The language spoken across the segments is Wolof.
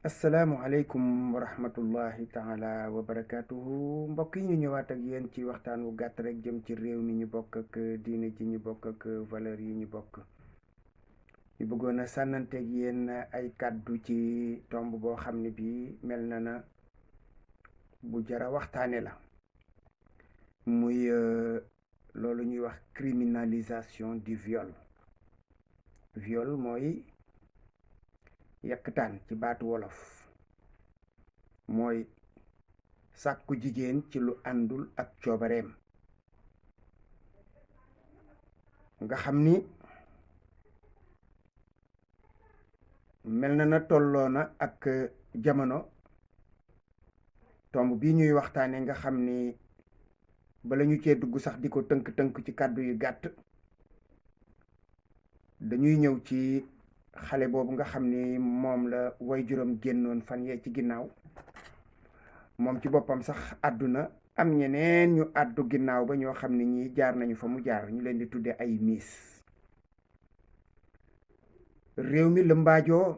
asalaamualeykum wa rahmatullahi taala wa barakaatuhu mbokk yi ñu ñëwaat ak yéen ci waxtaan wu gàtt rek jëm ci réew mi ñu bokk ak diine ji ñu bokk ak valeur yi ñu bokk. ñu bëggoon a sànnanteeg yéen ay kàddu ci tomb boo xam ne bii mel na bu jara waxtaane la muy loolu ñuy wax criminalisation du viol. Viol mooy yàkkataan ci baatu wolof, mooy sàkku jigéen ci lu àndul ak coobareem, nga xam ni mel na tolloo na ak jamono. tomb bii ñuy waxtaane nga xam ni bala ñu cee dugg sax di ko tënk ci kàddu yu gàtt, dañuy ñëw ci xale boobu nga xam ni moom la waajuram génnoon fan yee ci ginnaaw. moom ci boppam sax àdduna am ñeneen ñu àddu ginnaaw ba ñoo xam ne ñii jaar nañu fa mu jaar, ñu leen di tudde ay miis. réew mi lëmbaajoo,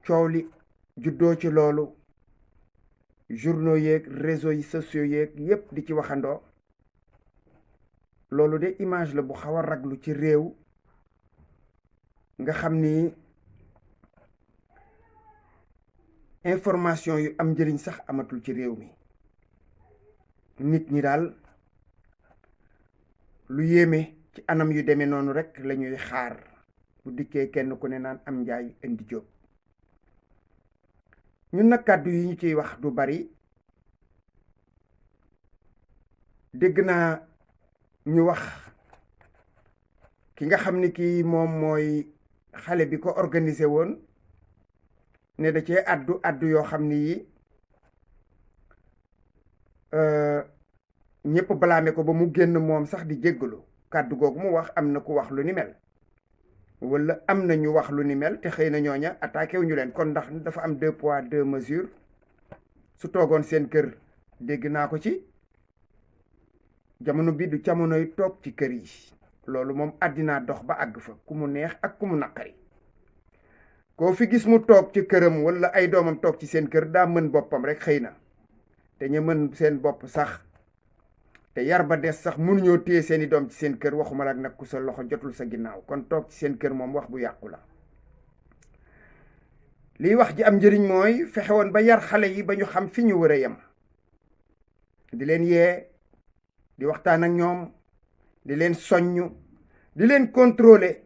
coow li juddoo ci loolu, journaux yeeg réseaux yi sociaux yeeg yépp di ci waxandoo. loolu de image la bu xaw a raglu ci réew nga xam ni information yu am njëriñ sax amatul ci réew mi. nit ñi daal lu yéeme ci anam yu demee noonu rek lañuy xaar bu dikkee kenn ku ne naan am njaay indi jóob. ñun nag kàddu yi ñu ciy wax du bari. dégg naa ñu wax ki nga xam ni kii moom mooy xale bi ko organisé woon ne da cee addu yoo xam ni yi ñëpp balaame ko ba mu génn moom sax di jéggalu. kàddu googu mu wax am na ku wax lu ni mel, wala am na ñu wax lu ni mel, te xëy na ñooña attaqué wu ñu leen. kon ndax dafa am 2 poids 2 mesures. su toogoon seen kër dégg naa ko ci. jamono bi du jamonoy toog ci kër yi, loolu moom àddinaa dox ba àgg fa, ku mu neex ak ku mu naqari. koo fi gis mu toog ci këram wala ay doomam toog ci seen kër daa mën boppam rek xëy na. te ñu mën seen bopp sax te yar ba des sax mënuñoo téye seeni doom ci seen kër, waxuma la nag ku sa loxo jotul sa ginnaaw. kon toog ci seen kër moom wax bu yàqu la. liy wax ji am njëriñ mooy fexe woon ba yar xale yi ba ñu xam fi ñu war a yem, di leen yee, di waxtaan ak ñoom, di leen soññ, di leen contrôler,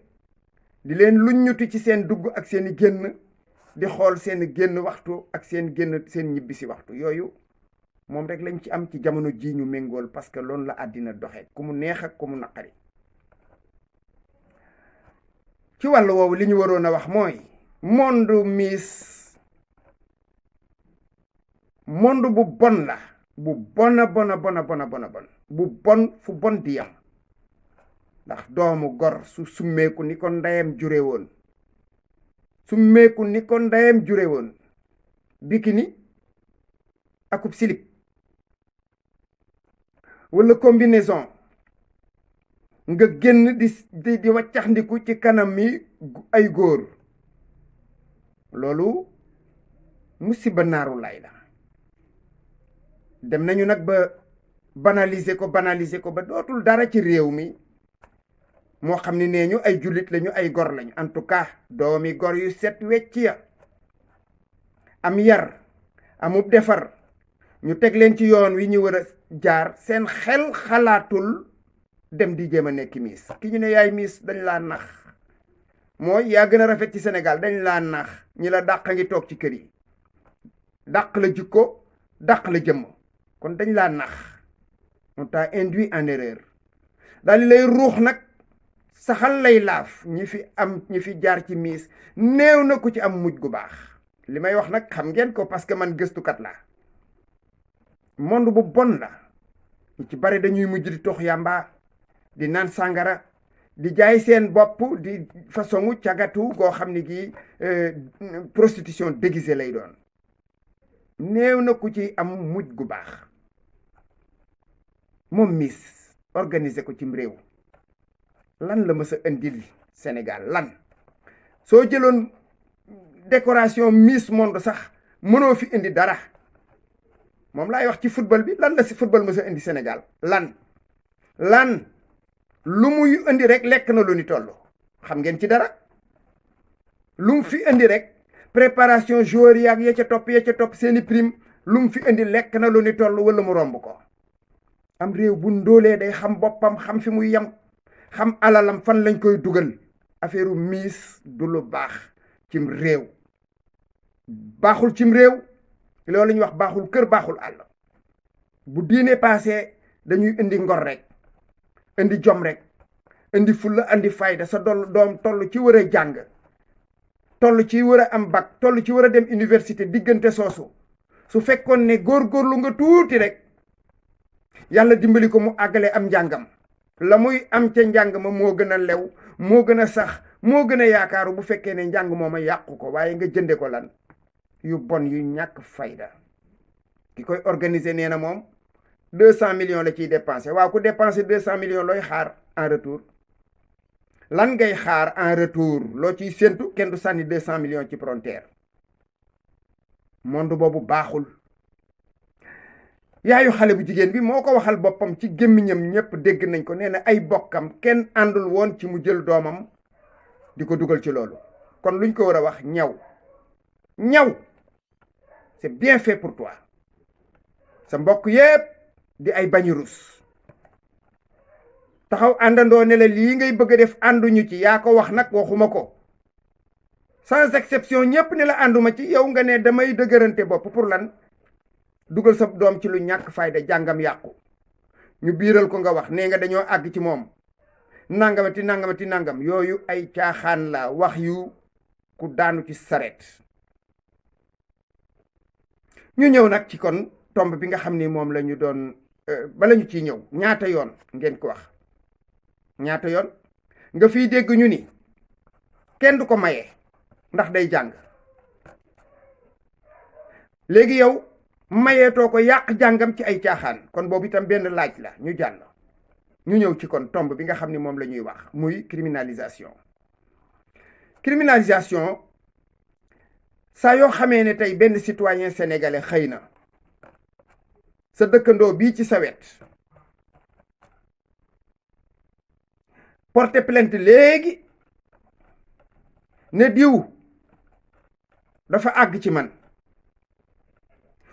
di leen luññuti ci seen dugg ak seeni génn, di xool seen génn waxtu ak seen génn seen ñibbi si waxtu. yooyu moom rek lañ ci am ci jamono ji ñu méngool, parce que loolu la àddina doxe, ku mu neex ak ku mu naqari. ci wàllu woowu li ñu waroon a wax mooy monde Miss monde bu bon la, bu bona bona bona bona bona bon, bu bon fu bon di yam. ndax doomu gor su summeeku ni ko ndeyam jure woon, summeeku ni ko ndeyam jure woon, bikini akub silip wala combinaison, nga génn di waccax ndiku ci kanam mi ay góor, loolu musiba naaru lay la. dem nañu nag ba banaliser ko ba dootul dara ci réew mi. moo xam ne nee ñu ay jullit lañu, ay gor lañu. en tout cas doomi gor yu set wecc ya, am yar, amub defar, ñu teg leen ci yoon wi ñu war a jaar. seen xel xalaatul dem di jéem a nekk miis. ki ñu ne yaay miis dañ laa nax, mooy yaa gën a rafet ci Sénégal, dañ laa nax. ñi la dàq ngi toog ci kër yi, dàq la jikko, dàq la jëmm, kon dañ laa nax. on t'a induit en erreur. daal di lay ruux nag, saxal lay laaf. ñi fi jaar ci miis néew na ku ci am mujj gu baax. li may wax nag xam ngeen ko, parce que man gëstukat la. monde bu bon la. ñu ci bari dañuy mujj di tox yàmba, di naan sàngara, di jaay seen bopp, di façon cagatu goo xam ne gi prostitution déguisée lay doon. néew na ku ci am mujj gu baax. moom Miss organiser ko cim réew, lan la mës a indil Sénégal? lan soo jëloon décoration Miss Monde sax mënoo fi indi dara moom laay wax ci football bi lan la si football mësa indi Sénégal lan lu muy indi rek lekk na lu ni toll xam ngeen ci dara lu mu fi indi rek préparation joueur yaak ya ca topp seeni prime lu mu fi indi lekk na lu ni toll wala mu romb ko am réew bu ndóolee day xam boppam xam fi muy yem xam alalam fan lañ koy dugal affaire Miss du lu baax cim réew baaxul cim réew loolu la ñuy wax baaxul kër baaxul àll bu diine passé dañuy indi ngor rek indi jom rek indi fulla indi fayda sa doom toll ci war a jàng toll ci war a am bac toll ci war a dem université diggante soosu su fekkoon ne góorgóorlu nga tuuti rek yàlla dimbali ko mu àggale am njàngam la muy am ca njàng ma moo gën a lew moo gën a sax moo gën a yaakaaru bu fekkee ne njàng mooma yàqu ko waaye nga jënde ko lan yu bon yu ñàkk fayda ki koy organiser nee na moom 200 millions la ciy dépensé waaw ku dépensé 200 millions looy xaar en retour lan ngay xaar en retour loo ciy séentu kenn du sànni 200 millions ci frontière monde boobu baaxul yaayu xale bu jigéen bi moo ko waxal boppam ci gémmiñam ñépp dégg nañ ko nee na ay bokkam kenn àndul woon ci mu jël doomam di ko dugal ci loolu kon luñ ko war a wax ñaw c'est bien fait pour toi sa mbokk yépp di ay bañu rus taxaw àndandoo ne la lii ngay bëgg a def ànduñu ci yaa ko wax nag waxuma ko sans exception ñépp ne la ànduma ci yow nga ne damay dëgërante bopp pour lan dugal sa doom ci lu ñàkk fayda jàngam yàqu ñu biiral ko nga wax nee nga dañoo àgg ci moom nangam yooyu ay caaxaan la wax yu ku daanu ci saret ñu ñëw nag ci kon tomb bi nga xam ni moom la ñu doon bala ñu ciy ñëw ñaata yoon ngeen ko wax ñaata yoon nga fiy dégg ñu ni kenn du ko maye ndax day jàng léegi yow mayeetoo ko yàq jàngam ci ay caaxaan kon boobu itam benn laaj la ñu jàll ñu ñëw ci kon tomb bi nga xam ni moom la ñuy wax muy criminalisation saa yoo xamee ne tey benn citoyen sénégalais xëy na sa dëkkandoo bii ci sa wet porter plainte léegi ne diw dafa àgg ci man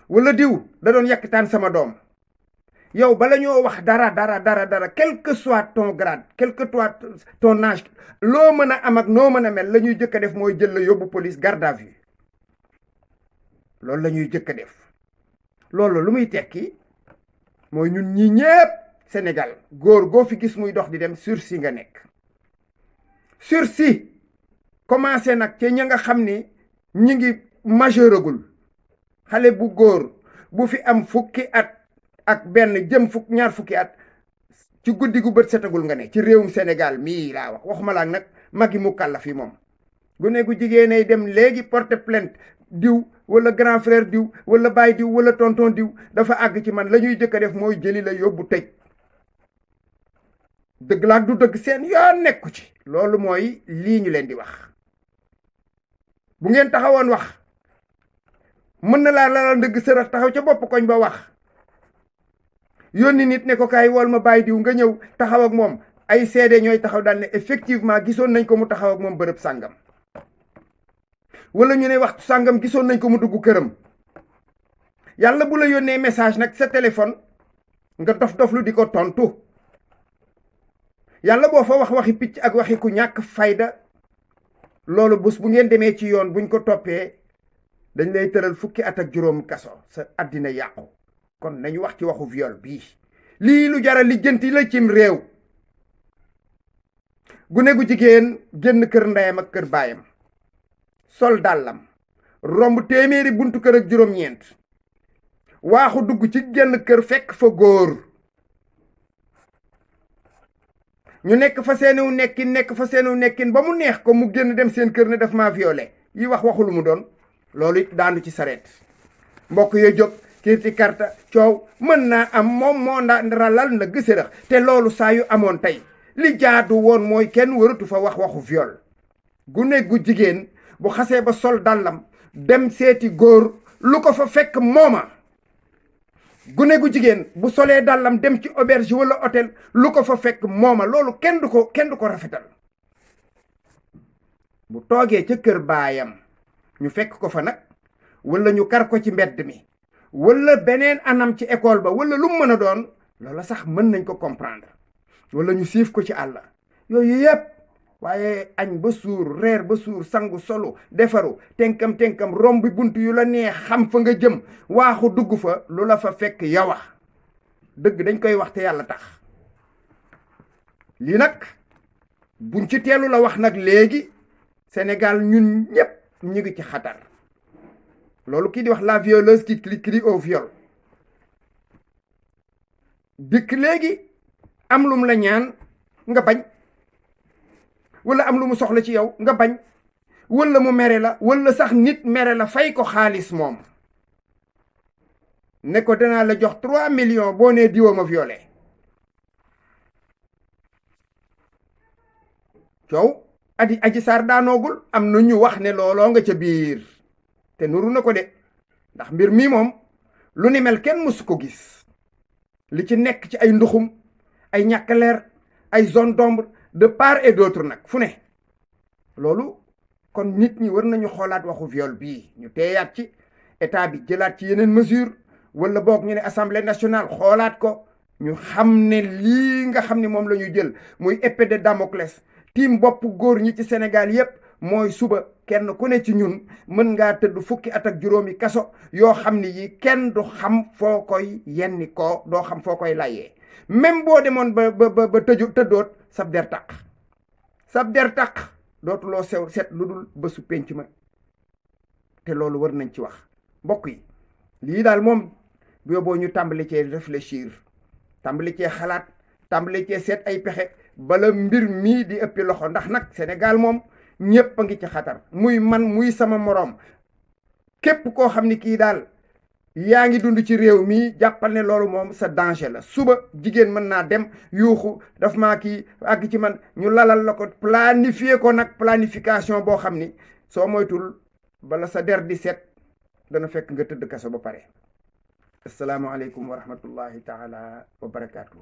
wala diw da doon yàkkataan sama doom yow bala ñoo wax dara quel que soit ton grade quel que soit ton âge loo mën a am ak noo mën a mel la ñuy jëkk a def mooy jël la yóbbu police garde à vue loolu la ñuy jëkk a def loolu lu muy tekki mooy ñun ñi ñépp Sénégal góor goo fi gis muy dox di dem sursis nga nekk sursis commencé nag ca ña nga xam ni ñi ngi majeuragul xale bu góor bu fi am fukki at ak benn jëm ñaar fukki at ci guddi gu bët setagul nga ne ci réewum Sénégal mii laa wax waxuma laa nag magi mu kàlla fi moom gune gu jigéenay dem léegi porter plainte diw wala grand frère diw wala baay diw wala tonton diw dafa àgg ci man la ñuy jëkk a def mooy jëli la yóbbu tëj dëgg la ak du dëgg seen yoon nekku ci loolu mooy lii ñu leen di wax bu ngeen taxawoon wax mën na laa lalal ndëgg sërëx taxaw ca bopp koñ ba wax yónni nit ne ko kaay wol ma baay diw nga ñëw taxaw ak moom ay seede ñooy taxaw daal ne effectivement gisoon nañ ko mu taxaw ak moom bërëb sàngam wala ñu ne waxtu sàngam gisoon nañ ko mu dugg këram yàlla bu la yónnee message nag sa téléphone nga dof-doflu di ko tontu yàlla boo fa wax waxi picc ak waxi ku ñàkk fayda loolu bés bu ngeen demee ci yoon buñ ko toppee dañ lay tëral fukki at ak juróom kaso sa àddina yàqu kon nañu wax ci waxu viol bii lii lu jara lijjanti la cim réew gune gu jigéen génn kër ndeyam ak kër baayam sol dàllam romb téeméeri buntu kër ak juróom-ñeent waaxu dugg ci genn kër fekk fa góor ñu nekk fa seeniw nekkin ba mu neex ko mu génn dem seen kër ne daf maa violé yi waxu lu mu doon loolu it daandu ci sareet mbokk yo jóg kirti karta coow mën naa am moom moo ralal na gësërax te loolu saa yu amoon tey li jaadu woon mooy kenn waratu fa waxu viol gune gu jigéen bu xasee ba sol dàllam dem seeti góor lu ko fa fekk mooma. gune gu jigéen bu solee dàllam dem ci auberge wala hôtel lu ko fa fekk mooma. loolu kenn du ko rafetal. bu toogee ca kër baayam ñu fekk ko fa nag wala ñu kar ko ci mbedd mi wala beneen anam ci école ba wala lu mu mën a doon loola sax mën nañ ko comprendre wala ñu siif ko ci àll yooyu yépp. waaye añ ba suur reer ba suur sangu solu defaru tenkam romb bunt yu la neex xam fa nga jëm waaxu dugg fa lu la fa fekk yawa dëgg dañ koy wax te yàlla tax. lii nag buñ ci teelu la wax nag léegi Sénégal ñun ñépp ñu ngi ci xatar. loolu kii di wax la violeuse qui crie au viol. dikk léegi am lum la ñaan nga bañ wala am lu mu soxla ci yow nga bañ wala mu mere la wala sax nit mere la fay ko xaalis moom ne ko danaa la jox 3 millions boo nee diwa ma violé. coow Adji Sarr daanoogul am na ñu wax ne looloo nga ca biir te nuru na ko de ndax mbir mii moom lu ni mel kenn mësu ko gis. li ci nekk ci ay nduxum ay ñàkk leer ay zone d'ombre de part et d'autre nag fu ne. loolu kon nit ñi war nañu xoolaat waxu viol bii ñu teeyaat ci état bi jëlaat ci yeneen mesure wala boog ñu ne assemblée nationale xoolaat ko ñu xam ne lii nga xam ne moom la ñu jël muy épée de Damoclès tiim bopp góor ñi ci Sénégal yépp mooy suba kenn ku ne ci ñun mën ngaa tëdd fukki at ak juróomi kaso yoo xam ne yi kenn du xam foo koy yenni ko doo xam foo koy layee. même boo demoon ba tëddoot sab der taq dootuloo set lu dul bésu penc ma te loolu war nañ ci wax. mbokk yi lii daal moom bu yóbboo ñu tàmbali cee réfléchir tàmbali cee xalaat tàmbali cee seet ay pexe bala mbir mii di ëppi loxo ndax nag Sénégal moom ñépp a ngi ci xatar muy man muy sama moroom képp koo xam ni kii daal yaa ngi dund ci réew mi jàppal ne loolu moom sa danger la. suba jigéen mën naa dem yuuxu daf maa kii àgg ci man ñu lalal la ko planifier ko nag planification boo xam ni soo moytul bala sa der di set dana fekk nga tëdd kaso ba pare. asalaamaaleykum wa rahmatullahi taala wa barakaatu.